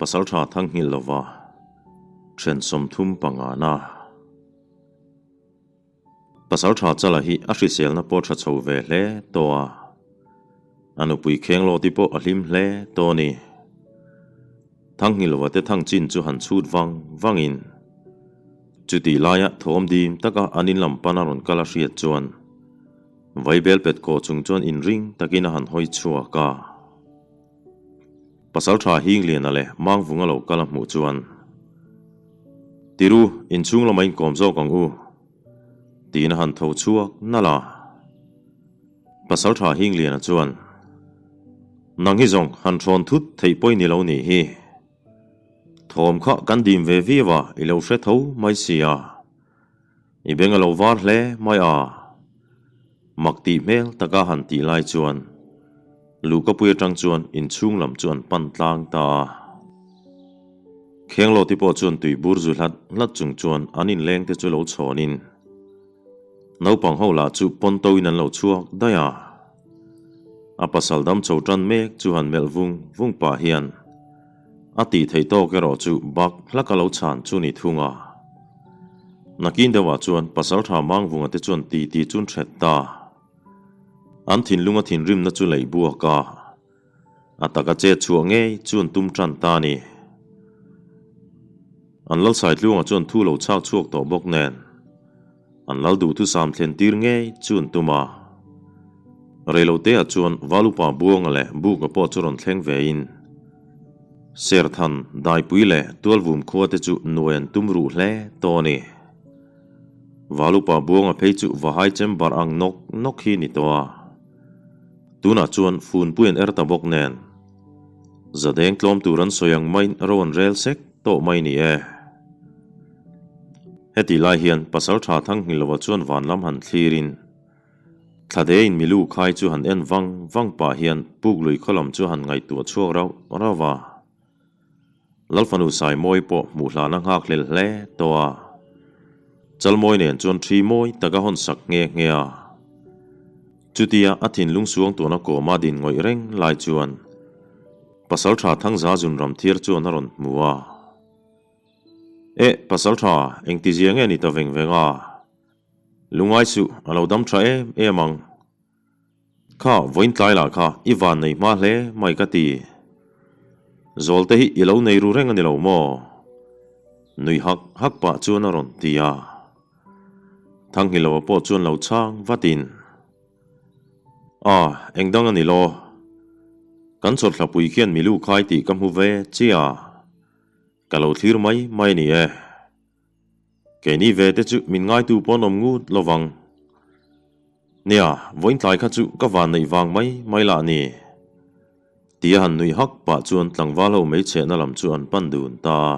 Pasaltha Thanghil lova then 35 na. Pasaltha Chala hi a hriselna pawh tha chho ve hle tawh a, a nupui kheng lo te pawh a hlim hle tawh a ni. Thanghilova te thang chin chu han chhut vang vangin chutih laia thawm dim taka an in lam pana rawn kal a hriat chuan Vaibel pet kawh chung chuan inring takin a han hawi chhuak a. Pasaltha Hingliana leh Mangvunga lo kal a hmuh chuan, Tiru, inchhung lama inkawm zawk ang u, tiin a han tho chhuak nalh a. Pasaltha Hingliana chuan, Nang hi zawng han hrawn thut theih pawh i ni lo nih hi. Thawm kha kan dim ve viau a, i lo hre tho mai si a. I beng a lo var hle mai a. Mak tih hmel taka han tih lai chuan Lukapui atang chuan inchhung lam chu an pan tlang ta a. Khenglo te pawh chuan tui bur zu hlat hlat chung chuan an inleng te chu lo chhawnin naupang ho lah chu pawnto in an lo chhuak daih a. A pasal dam chho tan mek chu han melh vung vung pah hian A tih theih tawk erawh chu bak hlaka lo chhan chu ni thung a. Nakin deuhah chuan Pasaltha Mangvunga te chuan ti ti chun hret ta. An thinlunga thinrimna chu lei buak a, a taka chet chhuah ngei chuan tum tan ta a ni. An Lalsaitluanga chuan thu lo chhak chhuak tawh bawk nen. An lal duhthusam thlen tir ngei chu an tum a. Reiloteah chuan Valupa Buanga leh Buka pawh chu rawn thleng vein Serthan, Daipui leh Tualvum khua te chu nuai an tum ruh hle tawh a ni. Valupa Buanga phei chu Vahai chamber ang nawk nawk hi ni tawh a. Tunah chuan Funpui an er ta bawk nen Zadeng tlawm tur an sawi ang maiin ro an rel sek tawh mai ni e. Heti lai hian Pasaltha Thanghilova chuan van lam han thlirin Thladeiin milu khai chu han en vang vang pah hian Puklui khaw lam chu han ngaihtuah chhuak rauh rauh a. Lalfanu Saimawi pawh hmuh hlana nghak hlel hle tawh a. Chalmawi nen chuan thi mawi tak a hawn sak nghe nghe a. Chutia a thinlung suang tuna kawma din ngawih reng lai chuan Pasaltha Thangza Zunram thiar chuan a rawn hmu a. Eh, Pasaltha, engtizia nge ni ta veng veng a? Lungai suh, a lo dam tha em em ang. Kha, vawiin tlai lah kha i van nei hma hle mai ka ti. Zawl te hi i lo nei ru reng a ni lo maw? Nui hak hak pah chuan a rawn ti a. Thanghilova pawh chuan lo chhang vatin. A, eng dang a ni law? Kan chawthlapui khian milu khai tih ka hmu ve chiah a. Ka lo thlir mai mai a ni e. Keini ve te chu min ngaitu pawn awm ngut lo vang. Nia, vawiin tlai kha chu ka van neih vang mai mai lah ni. Tia han nuih hak pah chuan tlangval ho mei chhehna lam chu an pan dun ta a.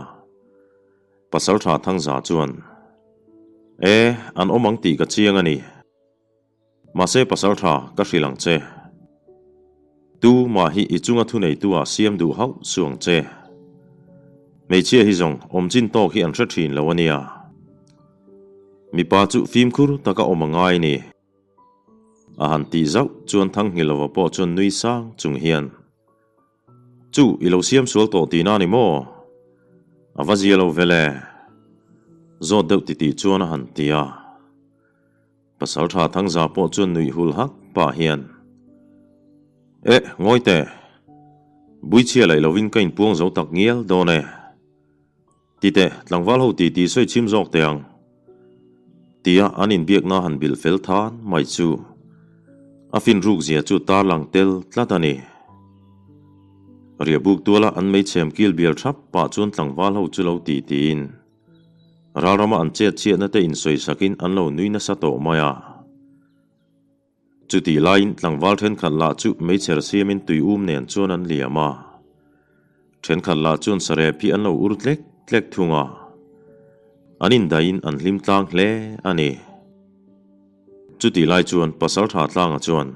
Pasaltha Thangza chuan, E, an awm ang tih ka chiang a ni. Mahse Pasaltha ka hrilh ang che. Tu mah hi i chunga thuneitu ah siam duh hauh su ang che. Hmeichhia hi zawng awm chin tawk hi an hre thin lo a nia. Mipa chu fimkhur taka awm a ngai ni. A han tih zauh chuan Thanghilova pawh chuan nui sang chung hian, Chu i lo siam sual tawh tihna a ni maw? A va zia lo vel e. Zawt deuh titih chuan a han ti a. Pasaltha Thangza pawh chuan nuih hul hak pah hian, Eh, ngawi teh! Buichhia laih lovin ka inpuang zo tak ngial dawn e. Ti teh, tlangval ho titi sawi chhim zawk teh ang. Tia an inbiakna han bilh fel than mai chu a finruk zia chu tarlang tel tlat a ni. Riahbuk tuala an meichhem kil bial thap pah chuan tlangval ho chu lo titiin, Ralrama an chet chhiatna te insawisakin an lo nui nasa tawh mai a. Chutih laiin tlangval thenkhat lah chu meichher siamin tui um nen chuan an liam a. Thenkhat lah chuan sarep hi an lo ur tlek tlek thung a. An indaihin an hlim tlang hle a ni. Chutih lai chuan Pasaltha Tlanga chuan,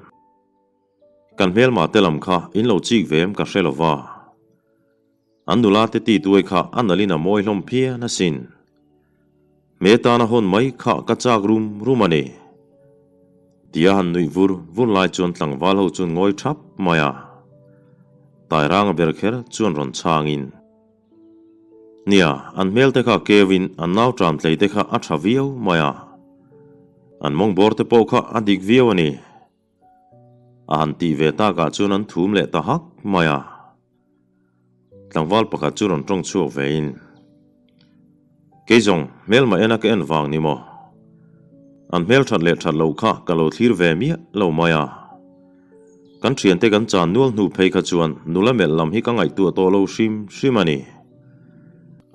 Kan hmelma te lam kha in lo chik ve em ka hre lo va. An nula te ti tuai kha a nalhin a mawi hlawm phian asin. Hme tana hawn mai kha ka chak rum rum a ni. Tia han nuih vur vur lai chuan tlangval ho chuan ngawi thap mai a. Tairanga ber kher chuan rawn chhangin. Nia, an hmel te kha keuin an nau tram tlei te kha a tha viau mai a. An mawng bawr te pawh kha a dik viau a ni. A han tih ve takah chuan an thum leh ta hak mai a. Tlangval pakhat chu rawn tawng chhuak vein, Kei zawng, hmelma ena ka en vang ni maw? An hmel that leh that loh kha ka lo thlir ve miah lo mai a. Kan thiante kan chan nual hnu phei kha chuan nula melh lam hi ka ngaihtuah tawh lo hrim hrim a ni.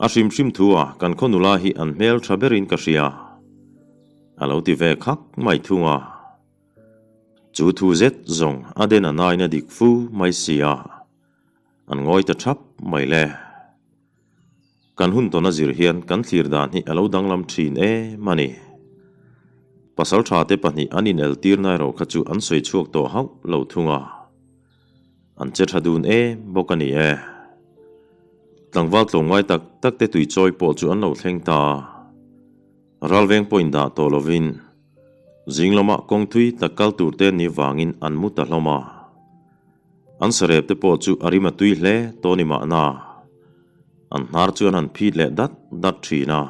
A hrim hrim thu a kan khaw nula hi an hmel tha berin ka hria. A lo ti ve khak mai thung a. Chu thu zet zawng a den a nain a dik fu mai si a. An ngawi ta thap mai le. Kan hun tawn a zir hian kan thlir dan hi a lo danglam thin em a ni. Pasal tha te pahnih an inel tir na erawh kha chu an sawi chhuak tawh hauh lo thung a. An che tha dun em bawk a ni e. Tlangval tlawmngai tak tak te tui chawi pawh chu an lo thleng ta a. Ralveng pawh indah tawh lovin zing lamah kawng thui tak kal tur te ni vangin an mu ta hlawm a. An sarep te pawh chu a rim a tui hle tawh ni mahna, an hnar chu an han phit leh dat dat thin a.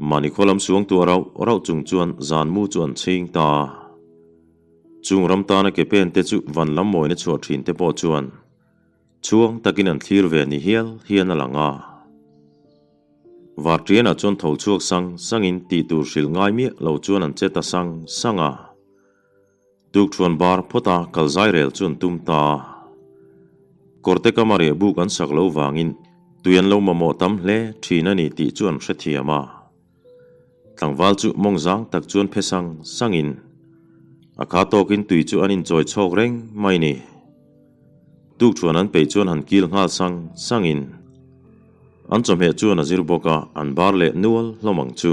Mahni khaw lam suang tuah rauh rauh chung chuan zan mu chu an chhing ta a. Chung ram tana ke pen te chu van lam mawina chhuah thin te pawh chuan chhuang takin an thlir ve ni hial hian a lang a. Varṭianah chuan tho chhuak sang sangin tih tur hrilh ngai miah lo chuan an che ta sang sang a. Tukṭhuan bar phawta kal zai rel chu an tum ta a. Kawrte kama riah buk an sak lo vangin tui an lo mamawh tam hle ṭhin a ni tih chu an hrethiam a. Tlangval chu mawng zang tak chuan phe sang sangin a kha tawkin tui chu an inchawi chhawk reng mai ni. Tukṭhuan an peih chuan han kil nghal sang sangin an chawhmeh chuan a zir bawk a, an bar leh nual hlawm ang chu.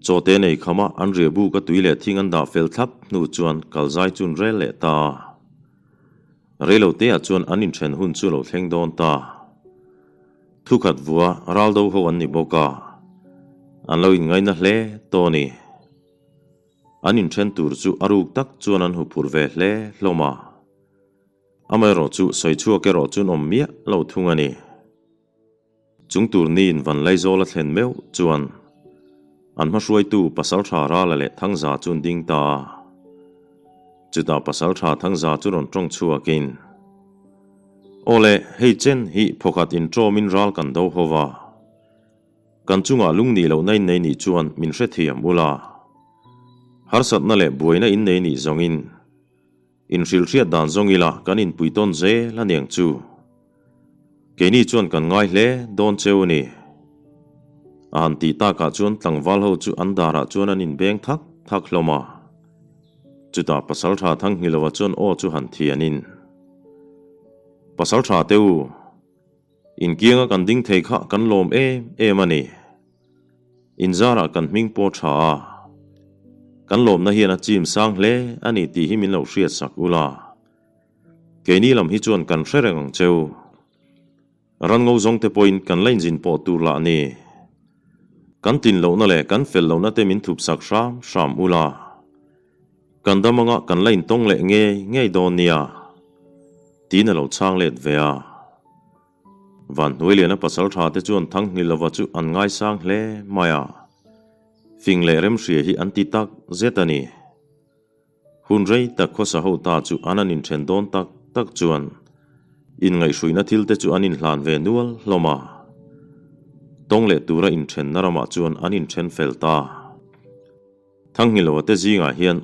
Chawte nei khama an riah buk a tui leh thing an dah fel thlap hnu chuan kalzai chu an rel leh ta a. Reilo teah chuan an inthen hun chu lo thleng dawn ta. Thukhat vua ral do ho an ni bawk a, an lo inngaina hle tawh a ni. An inthen tur chu a ruk tak chuan an huphurh ve hle hlawm a. Amaherawh chu sawichhuak erawh chu an awm miah lo thung a ni. Chung tur niin Vanlaizawl a thlen meuh chuan an hmahruaitu Pasaltha Rala leh Thangza chu an ding ta a. Chutah Pasaltha Thangza chu rawn tawng chhuakin, Aw le, hei chen hi phawkhat inṭawmin ral kan do ho va. Kan chungah lung nih lohna in nei nih chuan min hrethiam ula. Harsatna leh buaina in nei nih zawngin Inhrilhriat dan zawng ila kan inpui tawn zel a niang chu. Keini chuan kan ngai hle dawn cheu a ni. A han tih takah chuan tlangval ho chu an darah chuan an inbeng thak thak hlawm a. Chutah Pasaltha Thanghilova chuan aw chu han thianin, Pasaltha te u, inkianga kan ding thei kha kan lawm em em a ni. Inzarah kan hming pawh tha a, kan lawmna hian a chim sang hle a ni tih hi min lo hriat sak ula. Keini lam hi chuan kan hre reng ang cheu. Ran ngo zawng te pawhin kan la inzin pawh tur lah a ni. Kan tlin lohna leh kan fel lohna te min thup sak hram hram ula. Kan dam anga kan la intawng leh ngei ngei dawn nia, tiin a lo chhang let ve a. Vanhnuailiana pasal tha te chuan Thangnghilova chu an ngaisang hle mai a, fing leh remhria hi an ti tak zet a ni. Hun rei tak khawsa ho ta chu an an inthen dawn tak tak chuan inngaihhruihna thil te chu an inhlan ve nual hlawm a. Tawng leh tura inthenna ramah chuan an inthen fel ta. Thangnghilova te zingah hian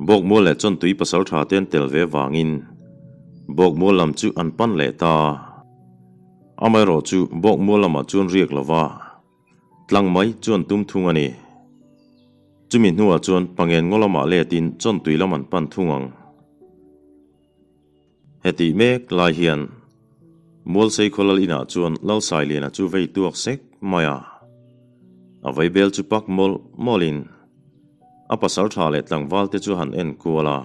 Bawkmual leh Chawntui pasal tha te an tel ve vangin Bawkmual lam chu an pan leh ta. Amaherawh chu Bawkmual lamah chuan riak lova tlang mai chu an tum thung a ni. Chumi hnuah chuan Pangen ngaw lamah letin Chawntui lam an pan thung ang. Hetih mek lai hian Mualsei khaw lal inah chuan Lalsailiana chu vei tuak sek mai a. A vaibel chu pak mawlh mawlhin. A pasalṭha leh tlangvalte chu a han en kual a.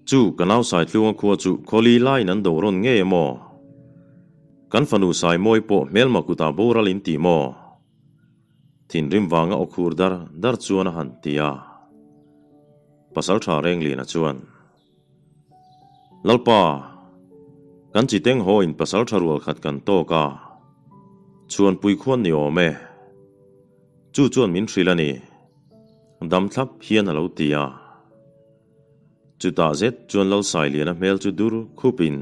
Chu ka nau Saitlunga khua chu khawli laiin an do rawn ngei em aw? Kan fanu Saimawi pawh hmelma kutah boral in ti maw? Thinrim vanga aw khur dar dar chuan a han ti a. Pasalṭha Rengliana chuan. Lalpa, kan chi teng haw in pasalṭha rual khat kan tawk a, chhuanpui khuan ni awm e. Chu chuan min hrilh a ni. Dam thlap hian a lo ti a. Chutah zet chuan Lalsailiana hmel chu dur khup in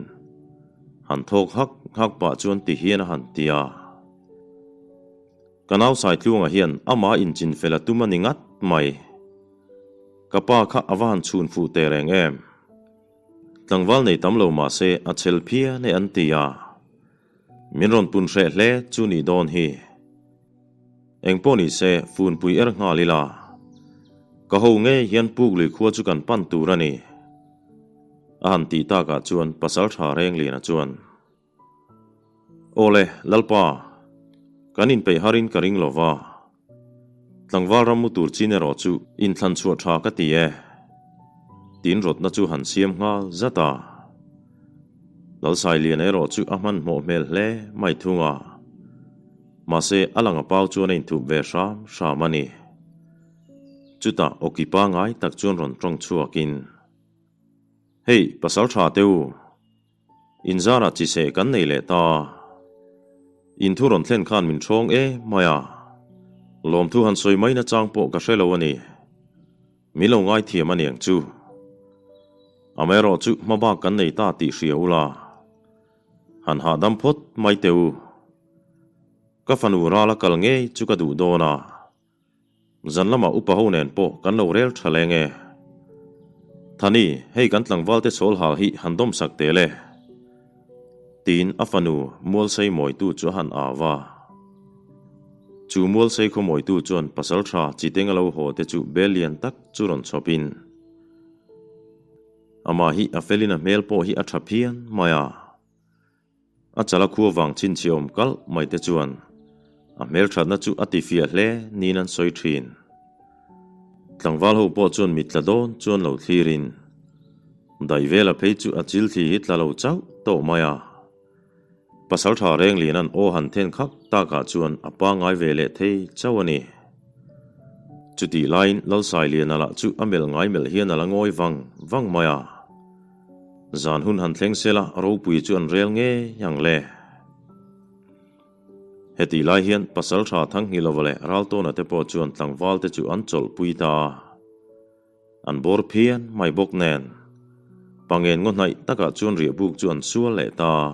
han thawk hak hak pah chuan ti hian a han ti a. Ka nau Saitluanga hian amah inchinfel a tum a ni ngat mai. Ka pa kha a va han chhun fuh teh reng em? Tlangval nei tam lo mah se a chhel phian e an ti a. Min rawn pun hreh hle chu nih dawn hi. Engpawh ni se funpui er nghal ila. Ka ho ngei hian puk lui khua chu kan pan tur a ni. A han tih takah chuan Pasaltha Rengliana chuan. Awle, Lalpa, kan inpeih harin ka ring lo va. Tlangval ram mu tur chin erawh chu inthlan chhuah tha ka ti e. Tiin rawtna chu han siam nghal zat a. Lalsailiana erawh chu a hmanhmawh hmel hle mai thung a. Mahse, a lang a pau chuan a inthup ve hram hram a ni. Chutah awki pangai tak chuan rawn tawng chhuakin, Hei, pasal tha teh u. Inzarah chi seh kan nei leh ta. In thu rawn thlen khan min ṭhawng e mai a. Lawmthu han sawi mai nachang pawh ka hre lo a ni. Min lo ngaithiam a niang chu. Amaherawh chu hma bak kan nei ta tih hria ula. Han hahdam phawt mai teh u. Ka fanu rala kal ngei chu ka duh dawn a. Zan lamah upa ho nen pawh kan lo rel tha leng e. Thani, hei kan tlangval te chawl hal hi han dawm sak tel e. Tiin a fanu Mualsei mawitu chu a han au a. Chu Mualsei khaw mawitu chuan pasal tha Chitenga lo haw te chu bel lian tak chu rawn chhawp in. Amah hi a felin a hmel pawh hi a tha phian mai a. A chala khua vang chhinchhiah awm kalh mai te chuan a hmelthatna chu a tifiah hle niin an sawi thin. Tlangval ho pawh chuan mit tla dawn chuan lo thlirin daih vela phei chu a chil thli hi tla lo chauh tawh mai a. Pasaltha Renglian an aw han then khak takah chuan a pangngai ve leh thei chauh a ni. Chutih laiin Lalsailiana lah chu a melh ngai melh hian a la ngawi vang vang mai a. Zan hun han thleng sela ropui chu an rel ngei ang le. Hetih lai hian Pasaltha Thanghilova leh Raltawna te pawh chuan tlangval te chu an chawlhpui ta a. An bawr phian mai bawk nen Pangen ngaw hnaih takah chuan riahbuk chu an sual leh ta a.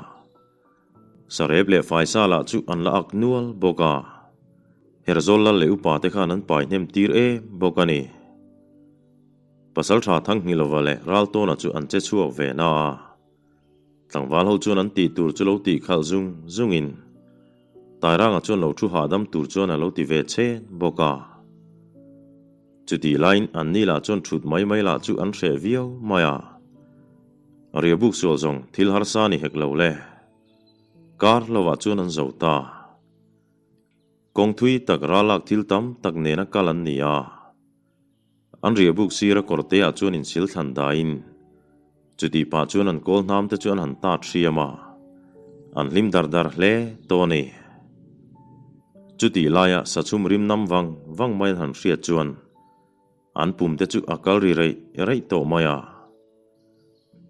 Sarep leh Faisa lah chu an la ak nual bawk a. Herzawl lal leh upa te khan an pai hnem tir em bawk a ni. Pasalṭha Thanghilova leh Raltawna chu an che chhuak ve na a. Tlangval ho chuan an tih tur chu lo tih khalh zung zungin Tairanga chuan lo thu hahdam tur chuan a lo ti ve chhen bawk a. Chutih laiin an ni lah chuan thut mai mai lah chu an hreh viau mai a. Riabuk sual zawng thil harsa ni hek lo le. Kar lovah chuan an zo ta. Kawng thui tak ralak thil tam tak nena kal an ni a. An riahbuk sira kawrte ah chuan insil thlan daiin chutih pah chuan an kawl hnam te chu an han tat hriam a, an hlim dar dar hle tawh a ni. Chutih laia sachhum rim nam vang vang mai an han hriat chuan an pum te chu a kal ri reih reih tawh mai a.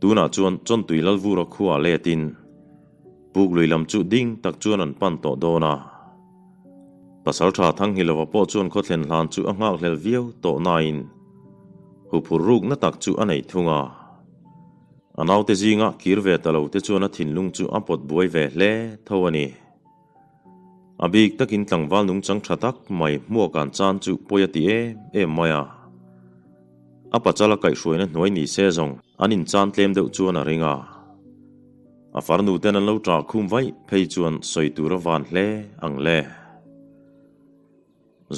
Tunah chuan Chawntui Lalvura khuaah letin Puklui lam chu ding tak chuan an pan tawh dawn a. Pasaltha Thanghilova pawh chuan khawthlen hlan chu a nghakhlel viau tawh nain huphurh rukna tak chu a nei thung a. A naute zinga kir ve ta lo te chuan a thinlung chu a pawt buai ve hle tho a ni. A bik takin tlangval nungchang tha tak mai hmuak an chan chu pawi a ti em em mai a. A pachal a kaihhruaina hnuai ni se zawng an inchan tlem deuh chuan a ring a. A farnu ten an lo ṭah khum vaih phei chuan sawi tur a van hle ang le.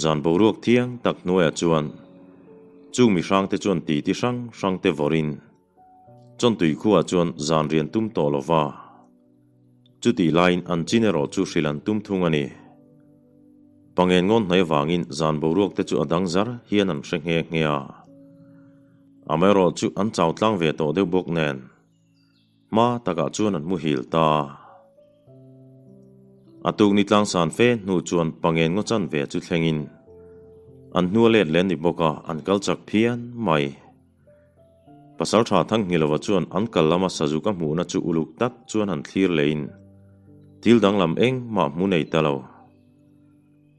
Zan boruak thiang tak hnuaiah chuan chung mi hrangte chuan titi hrang hrangte vawrin Chawntui khuaah chuan zan rian tum tawh lo va. Chutih laiin an chin erawh chu hrilh an tum thung a ni. Pangen ngawn hnai vangin zan boruak te chu a dang zar hian an hre nghe nghe a. Amaherawh chu an chau tlang ve tawh deuh bawk nen hma takah chuan an muhil ta. A tukni tlangsan fe hnu chuan pangen ngaw chan ve chu thlengin an hnua let leh ni bawk a, an kal chak phian mai. Pasalṭha Thangnghilova chuan an kal lama Sazuk a hmuhna chu uluk tak chuan han thlir lehin thil danglam engmah hmu nei ta lo.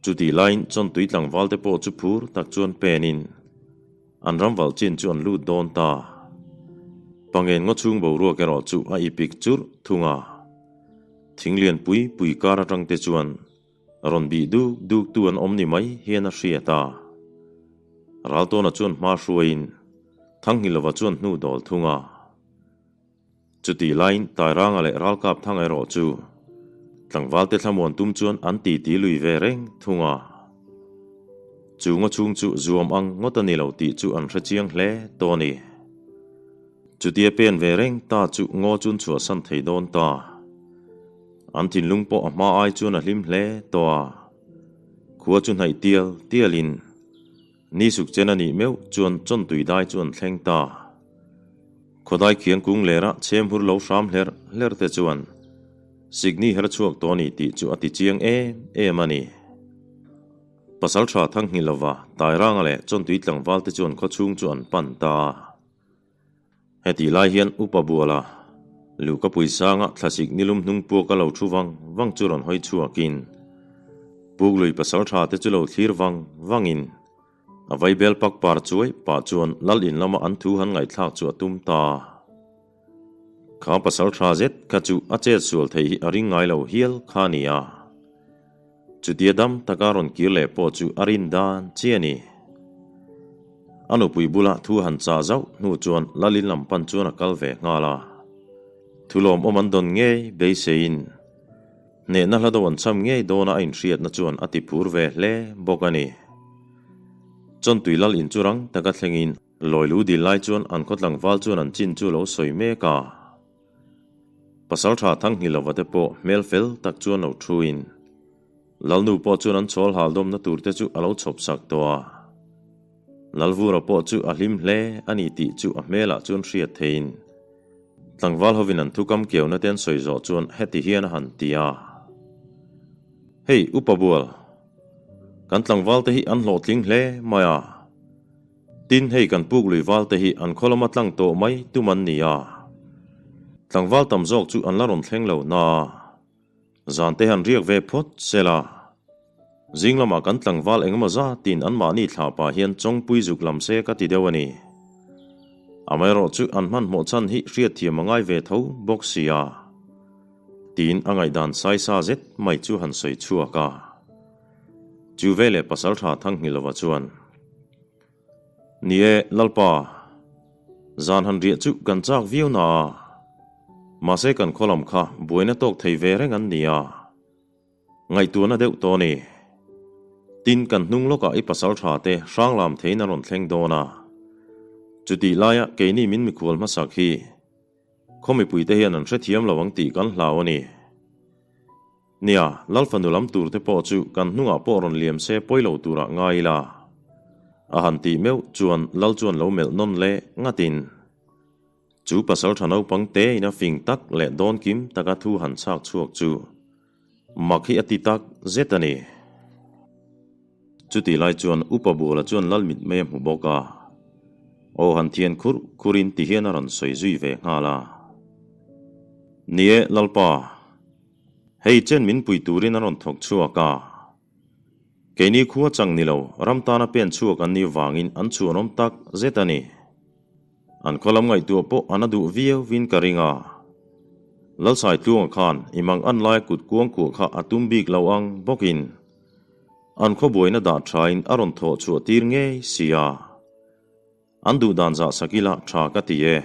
Chutih laiin chawntui tlangval te pawh chu phur tak chuan penin an ramval chin chu an lut dawn ta. Pangen ngaw chhung boruak erawh chu a ipik churh thung a. Thing lian pui pui kar atang te chuan rawn bih duk duk tu an awm ni mai hian a hriat a. Raltawna chuan hma hruaiin Thanghilova chuan hnu dawl thung a. Chutih laiin Tairanga leh Ralkap thang erawh chu tlangvalte thlamuan tum chuan an titi lui ve reng thung a. Chu ngaw chhung chu zuam ang ngawt a ni lo tih chu an hre chiang hle tawh a ni. Chutia pen ve reng ta chu ngaw chun chhuahsan thei dawn ta. An thinlung pawh a hma ai chuan a hlim hle tawh a. Khua chu hnaih tial tialin Ni suk chen a nih meuh chuan chawntui dai chu an thleng ta. Khawdai khiang kung lera chhem hur lo hram hler hler te chuan Sikni her chhuak tawh a ni tih chu a ti chiang em em a ni. Pasalṭha Thangnghilova, Tairanga leh chawntui tlangval te chuan khawchhung chu an pan ta. Hetih lai hian Upa Buala, Luhka Puisanga thlasik nilum hnung puaka lo thu vang vang chu rawn hawi chhuakin, Puklui pasaltha te chu lo thlir vang vangin, a vaibel pak par chuai pah chuan Lal in lama an thu han ngaihthlak chu a tum ta. Kha pasaltha zet kha chu a chet sual thei hi a ring ngai lo hial kha a ni a. Chutia dam taka rawn kir leh pawh chu a rin dan chi a ni. A nupui bula thu han chah zauh hnu chuan Lalin lam pan chuan a kal ve nghal a. Thu lawmawm an dawn ngei beiseiin hnehna hla do an cham ngei dawna a inhriatna chuan a ti phur ve hle bawk a ni. Chawntui Lal in chu rang taka thlengin lawi lu dil lai chuan an khaw tlangval chuan an chin chu lo sawi mek a. Pasalṭha Thangnghilova te pawh hmel fel tak chuan lo thuin, Lalnu pawh chuan an chawl hal dawmna tur te chu a lo chhawp sak tawh a. Lalvura pawh chu a hlim hle a ni tih chu a hmelah chuan hriat theiin, tlangval hovin an thukam keuna te an sawi zawh chuan heti hian a han ti a, Hei, Upa Bual, kan tlangval te hi an hlawhtling hle mai a. Tin, hei kan puk lui val te hi an khaw lama tlang tawh mai tum an ni a, tlangval tam zawk chu an la rawn thleng lo na a, zan te han riak ve phawt se la. Zing lamah kan tlangval engemaw zatin anmahni thlah pah hian chawngpui zuk lam se ka ti deuh a ni. Amaherawh chu an hmanhmawh chhan hi hriatthiam a ngai ve tho bawk si a, tiin a ngaihdan saisa zet mai chu han sawi chhuak a. Chu veleh Pasalṭha Thangnghilova chuan, Ni e, Lalpa, zan han riah chu kan chak viau na a, mahse kan khaw lam kha buaina tawk thei ve reng an ni a, ngaihtuahna deuh tawh a ni. Tin, kan hnung lawkah i Pasalṭha te hrang lam theiin a rawn thleng dawn a, chutih laia keini min mikhual hmasak hi khaw mipuite hian an hrethiam lo ang tih kan hlau a ni. Nia, Lal fanu lam tur te pawh chu kan hnungah pawh rawn liam se pawi lo turah ngai ila. A han tih meuh chuan Lal chuan lo melh nawn leh ngatin. Chu pasalṭha naupang te ina fing tak leh dawn kim taka thu han chhak chhuak chu mak hi a ti tak zet a ni. Chutih lai chuan Upa Buala chuan Lal mitmei a hmu bawk a, aw han thian khurh khurhin ti hian a rawn sawi zui ve nghal a. Ni e, Lalpa. Hei chen min pui turin an rawn thawk chhuak a, keini khua chang ni lo ram tana pen chhuak an nih vangin an chhuanawm tak zet a ni. An khaw lam ngaihtuah pawh an a duh viau vin ka ring a. Lalsai Tluanga khan i mang an laia kut kuang kuah kha a tum bik lo ang bawkin an khaw buaina dah thain a rawn thawh chhuah tir ngei si a. An duh dan zah sak ila tha ka ti e.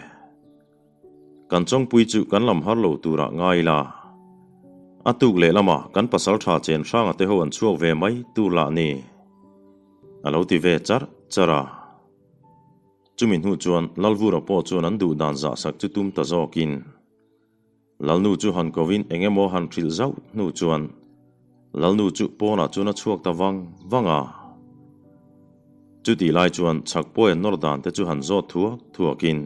Kan chawngpui chu kan lam har lo turah ngai ila. A tuk leh lamah kan pasal tha chen hranga te ho an chhuak ve mai tur lah ni. A lo ti ve char char a. Chumi hnu chuan Lalvura pawh chuan an duh dan zah sak chu tum ta zawkin. Lalnu chu han kovin eng emaw han hrilh zauh hnu chuan. Lalnu chu pawnah chuan a chhuak ta vang vang a. Chutih lai chuan chhakpawi an nawr dan te chu han zawt thuak thuakin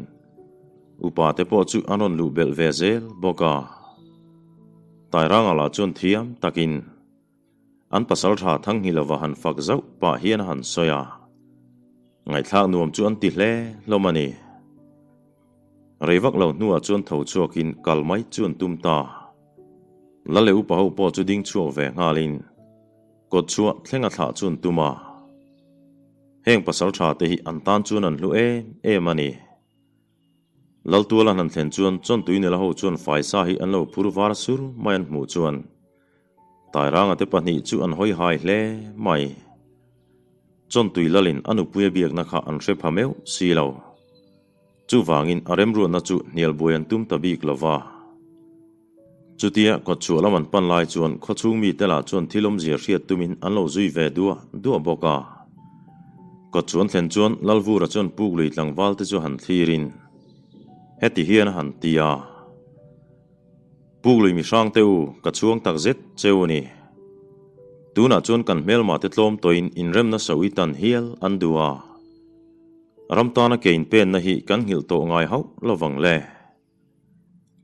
upa te pawh chu an rawn luh belh ve zel bawk a. Tairanga lah chuan thiam takin an pasal tha Thanghilova han fak zauh pah hian a han sawi a. Ngaihthlak nuam chu an ti hle hlawm a ni. Rei vak lo hnuah chuan tho chhuakin kal mai chu an tum ta. Lal leh upa ho pawh chu ding chhuak ve nghalin kawt chhuah thlenga thlah chu an tum a. Heng pasal tha te hi an tan chuan an hlu em em a ni. Laltuala han thlen chuan chawntui nula ho chuan faisa hi an lo phur var sur mai an hmuh chuan Tairanga te pahnih chu an hawi hai hle mai. Chawntui lalin a nupuia biakna kha an hre pha meuh si lo. Chuvangin a remruatna chu hnial buai an tum ta bik lo va. Chutia kawtchhuah lam an pan lai chuan khawchhung mite lah chuan thil awmzia hriat tumin an lo zui ve duah duah bawk a. Kawtchhuah an thlen chuan Lalvura chuan puk lui tlangval te chu han thlirin heti hian a han ti a, Puk lui mi hrang te u, ka chhuang tak zet che u ni. Tunah chuan kan hmelma te tlawm tawhin inremna sawi tan hial an duh a. Ram tana ke inpenna hi kan nghilh tawh ngai hauh lovang le.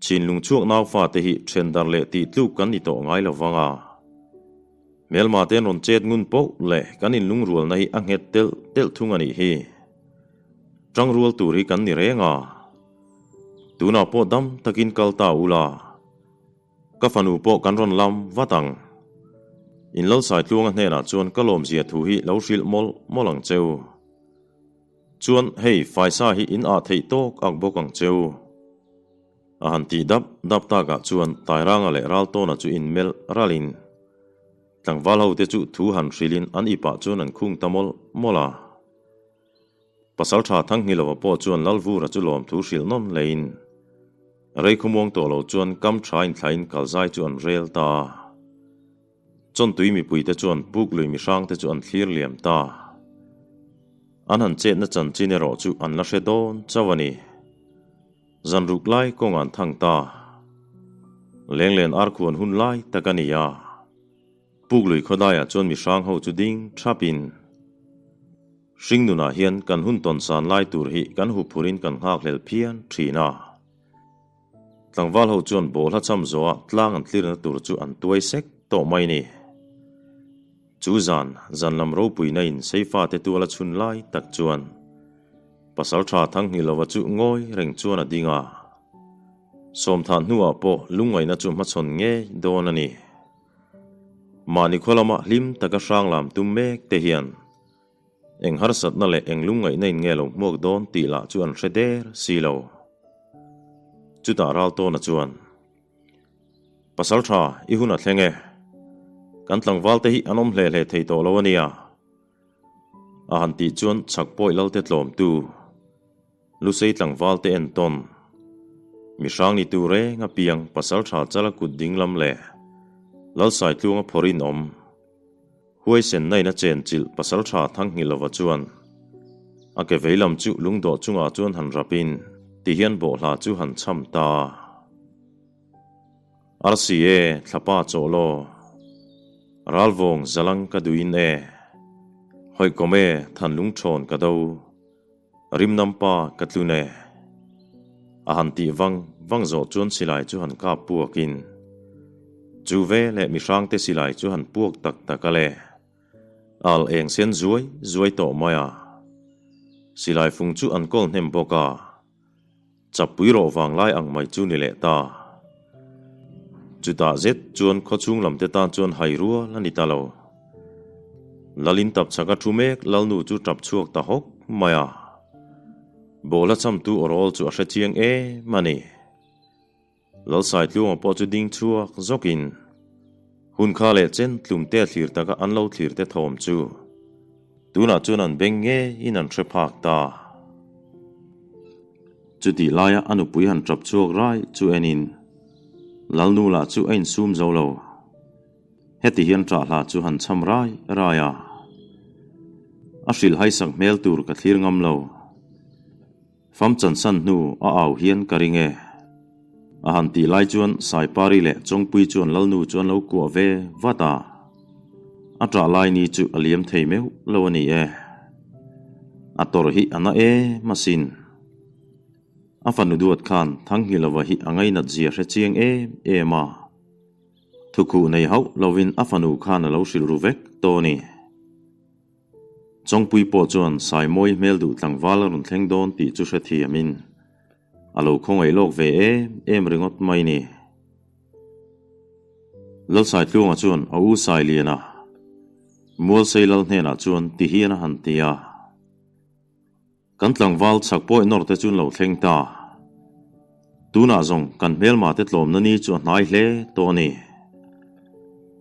Chinlung chhuak naufate hi then dar leh tih tluk kan ni tawh ngai lovang a. Hmelma te an rawn chet ngun poh leh kan inlungrualna hi a nghet telh telh thung a nih hi. Tangrual tur hi kan ni reng a. Tunah pawh dam takin kal ta ula. Ka fanu pawh kan rawn lam vat ang. In Lalsaitluanga hnenah chuan ka lawmzia thu hi lo hrilh mawlh mawlh ang cheu. Chuan hei faisa hi in ah theih tawk ak bawk ang cheu. A han tih dap dap takah chuan Tairanga leh Raltawna chu in melh ralhin tlangval ho te chu thu han hrilhin an ipah chuan an khung ta mawlh mawlh a. Pasalṭha Thanghilova pawh chuan Lalvura chu lawmthu hrilh nawn leiin rei khawmuang tawh lo chuan kam ṭha inthlain kalzai chu an rel ta a. Chawntui mipuite chuan puk lui mihrangte chu an thlir liam ta. An han chetna chanchin erawh chu an la hre dawn chauh a ni. Zan ruk lai kawng an thang ta. Lenglen arkhuan hun lai tak a ni a. Puk lui khawdaiah chuan mihrang ho chu ding thapin hring nunah hian kan hun tawn san lai tur hi kan huphurhin kan nghakhlel phian thin a. Tlangval ho chuan bawlhla cham zawhah tlang an tlirna tur chu an tuai sek tawh mai ni. Chu zan, zan lam ropuina in Seifa te tuala chhun lai tak chuan Pasaltha Thanghilova chu ngawi reng chuan a ding a. Sawmthah hnuah pawh lungngaihna chu hmachhawn ngei dawn a ni. Mahni khaw lama hlim taka hrang lam tum mek te hian eng harsatna leh eng lungngaihna in nge lo hmuak dawn tih lah chu an hre der si lo. Chutah Raltawna chuan, Pasal tha, i hun a thleng e. Kan tlangval te hi an awm hle hle thei tawh lo a nia. A han tih chuan chhak pawih Lalte tlawmtu Lusei tlangval te entawn mihrang ni tur reng a piang pasal tha chala kut ding lam leh Lalsaitluanga phawrin awm Huaisen nain a chen chilh pasal tha Thanghilova chuan a ke vei lam chu lungdawh chungah chuan han rapin ti hian bawhhla chu han cham ta. Arsi e, thlapa chawh law. Ralvawng zalang ka duhin e. Hawihkawm e, thanlung thawn ka do. Rimnampa ka tlun e. A han tih vang vang zawh chuan silai chu han kap puakin chu ve leh mihrangte silai chu han puak tak tak a le. Al eng sen zuai zuai tawh mai a. Silai fung chu an kawl hnem bawk a. Chapui rawh vang lai ang mai chu ni leh ta. Chutah zet chuan khawchhung lam te tan chuan hai rual a ni ta lo. Lalin tap chhaka thu mek Lalnu chu tap chhuak ta hawk mai a. Bawhla chamtu awrawl chu a hre chiang em a ni. Lalsaitluanga pawh chu ding chhuak zawkin hun kha leh chen tlumte a thlir taka an lo thlir te thawm chu tunah chuan an beng ngeiin an hre phak ta. Chutih laia a nupui han tap chhuak rai chu enin Lalnu lah chu a insum zo lo. Heti hian ṭahhla chu han cham rai rai a, a hrilh haisak hmel tur ka thlir ngam lo. Fam chansan hnu a au hian ka ring e. A han tih lai chuan Saipari leh Chawngpui chuan Lalnu chu an lo kuah ve vat a. A ṭah lai ni chu a liam thei meuh lo a ni e. A tawrh hi a na em asin. A fanu duat khan Thanghilova hi a ngainat zia hre chiang em em a. Thukhuh nei hauh lovin a fanu khan a lo hrilh ru vek tawh a ni. Chawngpui pawh chuan Saimawi hmel duh tlangval a rawn thleng dawn tih chu hrethiamin a lo khawngaih lawk ve em em ringawt mai ni. Lalsaitluanga chuan a u Sailiana, Mualsei lal hnenah chuan ti hian a han ti a. Kan tlangval chhak pawih nawr te chu an lo thleng ta. Tunah zawng kan hmelma te tlawmna ni chu a hnai hle tawh a ni.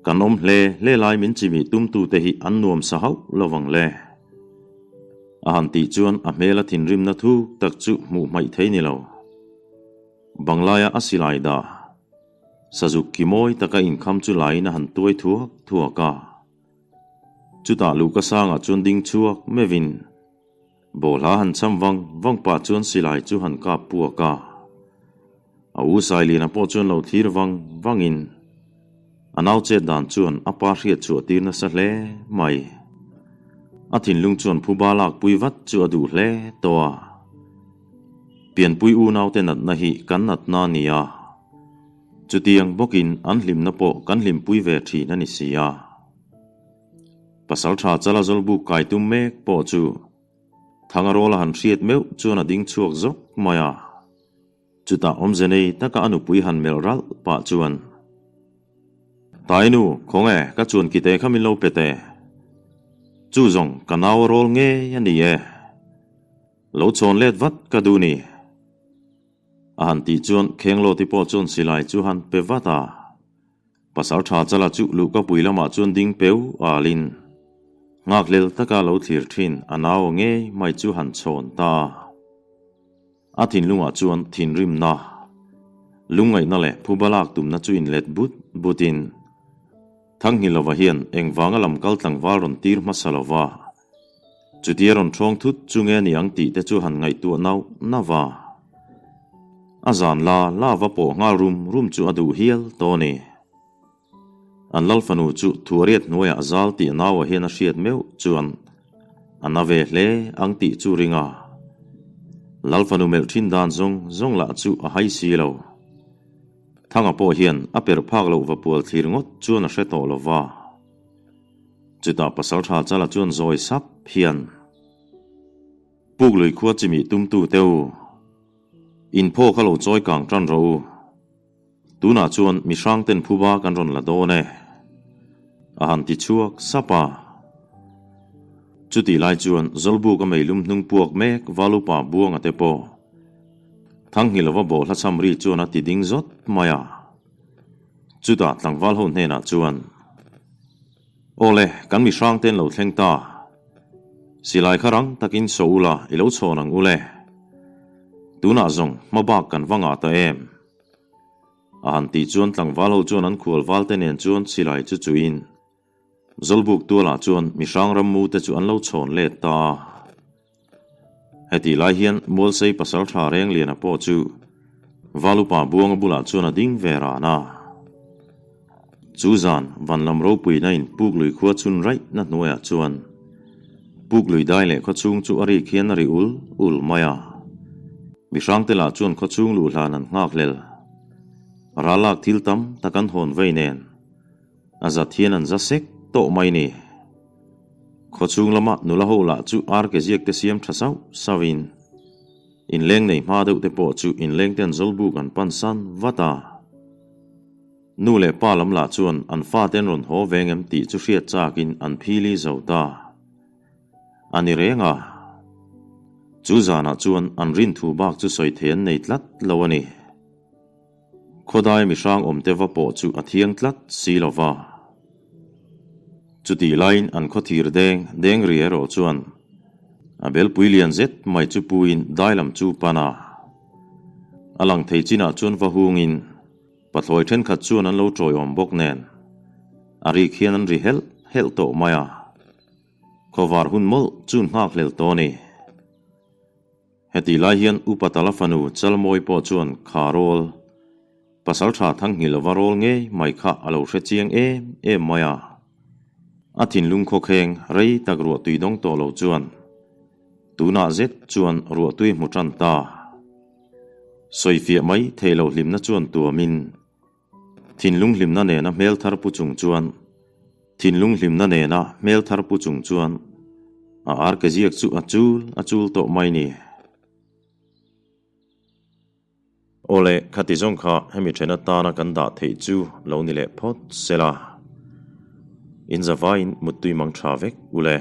Kan awm hle hle lai min chimih tumtu te hi an nuam sa hauh lo vang le. A han tih chuan a hmela thinrimna thuk tak chu hmuh hmaih thei ni lo. Banglaia a silai dah. Sazuk ki mawi taka inkham chu laiin a han tuai thuak thuak a. Chutah luhka sangah chuan ding chhuak meuhin Bawlha han cham vang vang pah chuan silai chu han kap puak a. A u Sailiana pawh chuan lo thlir vang vangin a nau chet dan chuan a pa hriat chhuah tir nasa hle mai. A thinlung chuan phuba lak pui vat chu a duh hle tawh a. Pianpui unaute natna hi kan natna a ni a. Chutiang bawkin an hlimna pawh kan hlimpui ve thin a ni si a. Pasalṭha chala zawlbuk kai tum mek pawh chu Thangarawla han hriat meuh chuan a ding chhuak zawk mai a. Chutah awmze nei taka a nupui han melh ralh pah chuan, Tainu, khawnge ka chuan kite kha min lo pe teh. Chu zawng ka nau a rawl ngei a ni e. Lo chhawn let vat ka duh ni. A han tih chuan Khenglawti pawh chuan silai chu han pe vat a. Pasal tha chala chu luhkapui lamah chuan ding peu alin nghakhlel taka lo thlir thin a nau ngei mai chu han chhawn ta a. A thinlungah chuan thinrimna, lungngaihna leh phuba lak tumna chu inlet but butin Thanghilova hian engvanga lam kal tlangval rawn tir hmasa lova chutia rawn ṭhawng thut chu nge ni ang tih te chu han ngaihtuah nauh nauh va. A zan la la va pawh nghal rum rum chu a duh hial tawh a ni. An lal fanu chu thuariat hnuaiah a zal tih a nauah hian a hriat meuh chuan a na ve hle ang tih chu ring a. Lal fanu melh thin dan zawng zawng lah chu a hai si lo. Thanga pawh hian a perh phak loh va pual thlir ngawt chuan a hre tawh lo va. Chutah pasaltha chala chuan zawi sap hian. Puklui khua chimih tumtu te u, in phaw kha lo chawi kang tan rawh u. Tunah chuan mi hrang ten phuba kan rawn la dawn e, a han ti chhuak sap a. Chutih lai chuan Zawlbuk a meilum hnung puak mek Valupa Buanga te pawh Thanghilova bawhhla cham ri chuan a ti ding zawt mai a. Chutah tlangval ho hnenah chuan. Awle, kan mi hrang ten lo thleng ta. Silai kha rang takin saw ula i lo chhawn ang ule. Tunah zawng hma bak kan va ngah ta em? A han tih chuan tlangval ho chuan an khual val te nen chuan silai chu chuin Zawlbuk tualah chuan mi hrang ram mu te chu an lo chhawn let ta a. Hetih lai hian Mualsei pasaltha Rengliana pawh chu Valupa Buanga bulah chuan a ding ve ran a. Chu zan van lam ropuina in Puklui khua chhun raih na hnuaiah chuan Puklui dai leh khawchhung chu a rik hian a ri ul ul mai a. Mihrangte lah chuan khawchhung luh hlan an nghak hlel. Ralak thil tam tak an hawn vei nen a zat hian an za sek tawh mai ni. Khawchhung lama nula ho lah chu ar ke ziak te siam tha sauh sauhin inleng nei hma deuh te pawh chu inleng ten zawlbuk an pan san vat a. Nu leh pa lam lah chuan an fate an rawn haw veng em tih chu hriat chakin an phili zo ta a ni reng a. Chu zanah chuan an rinthu bak chu sawi thei an nei tlat lo a ni. Khawdai mihrang awmte va pawh chu a thiang tlat si lo va. Chutih laiin an khawthir deng deng ri erawh chuan a belpui lian zet mai chu puiin dai lam chu pan a. A lang thei chinah chuan va hungin pathlawi thenkhat chuan an lo tawiawm bawk nen a rik hian an ri helh helh tawh mai a. Khawvar hun mawlh chu nghak hlel tawh a ni. Hetih lai hian Upa Tala fanu Chalmawi pawh chuan kha rawl, Pasaltha Thanghilova rawl ngei mai kha a lo hre chiang em em mai a. A thinlung khawkheng rei tak ruahtui dawng tawh lo chuan tunah zet chuan ruahtui hmu tan ta. Sawifiah mai thei lo hlimna chuan tuamin thinlung hlimna nena hmel thar pu chung chuan thinlung hlimna nena hmel thar pu chung chuan a arkeziak chu a chul a chul tawh mai ni. Awle, khati zawng kha hemi then atana kan dah theih chu lo ni leh phawt se la. In zavaiin muttui mang tha vek ule.